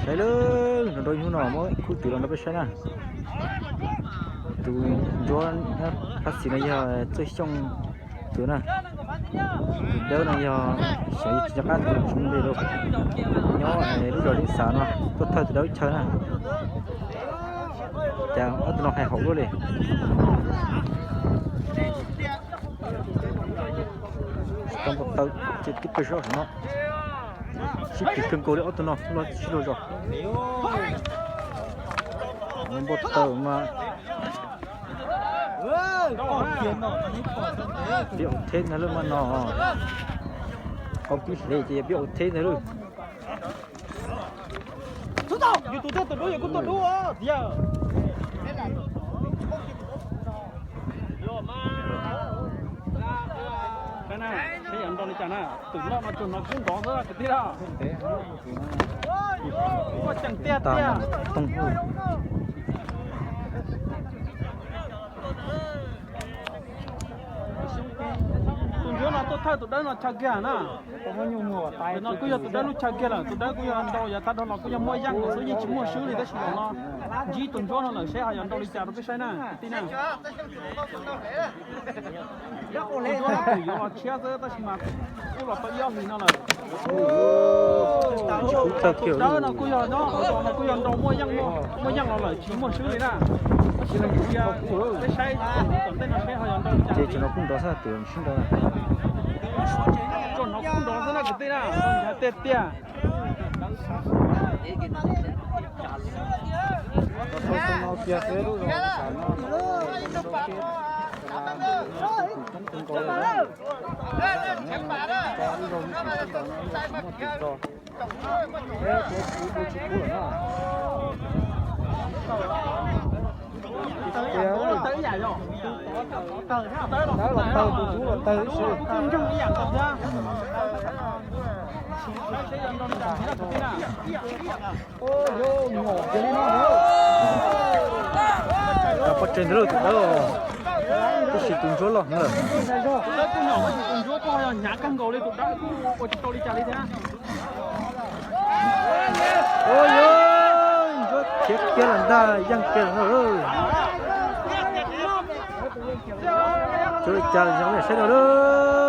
Ntawd lawm, nrog rau ib hnub no muab khub twm los nrog peb saib na. Tus ntsuab phab xis no yog Txawj Xyooj tus na. Tus dawb no yog xyov yog tsis nco qab tus tsis muaj npe lauj. Nyob lub zos Liaj Xav no, tuaj thawj tus dawb chaw na. Cas ob tug no hais haum luaj li. Tau npau taw ces tib pawg zos no sib phim kawg nkaus li, ob tug no los sib luag zos. Npau taw mas piav ua theb ntag lawm mas no. Qau pib hle ces yog piav ua theb ntag lawm. Yus tus thiab tus dub yog kuj tuaj dub tiag. Saib yog nrau li cas na, twm loj no tsuas hnov kub nrov xwb kwv tij na. Muaj ceem tiag tiag. Tus ntsuab no tuaj thawj tus dawb no chaw kiag na. No kuj yog tus dawb lub chaw kiag lawm, tus dawb kuj yog nrau yav tag dhau los kuj yog muaj yeej xwb, yeej tsis muaj swb li, tab sis zaum no ntsib tus ntsuab no lawm seb ho yuav nrau li cas rau peb saib na kwv tij na. Tus ntsuab no kuj yuav los tshiab xwb tab sis mas kuj los tau ib ob hlis no lawm. Tus dawb no kuj yog nyob hauv zos no kuj yog nrau muaj yeej, muaj yeej los lawm tsis muaj swb li na. Tab sis no kuj yog peb saib tom ntej no seb ho yuav nrau li cas. Ces no kuj nrau xwb, tus sib nrau na. Tsuas hnov kub nrov xwb na kwv tij na, nrov tiag tiag. Tus dawb los tawg ib yam, tus dub los tawg, tus dub los tawg ib yam nkaus thiab. Tau pov tseg ntawd lauj, tus dawb, tab sis tus ntsuab loj heev lawm. Tus dawb kuj nyom, tus ntsuab kuj ho yog hnyav kawg nkaus li, tus dawb kuj ua tsis tau li cas li thiab. Ua yog ntsuab khiav kiag lawm ntag, yeej kiag lawm no. Tsuas li cas los saib no lauj.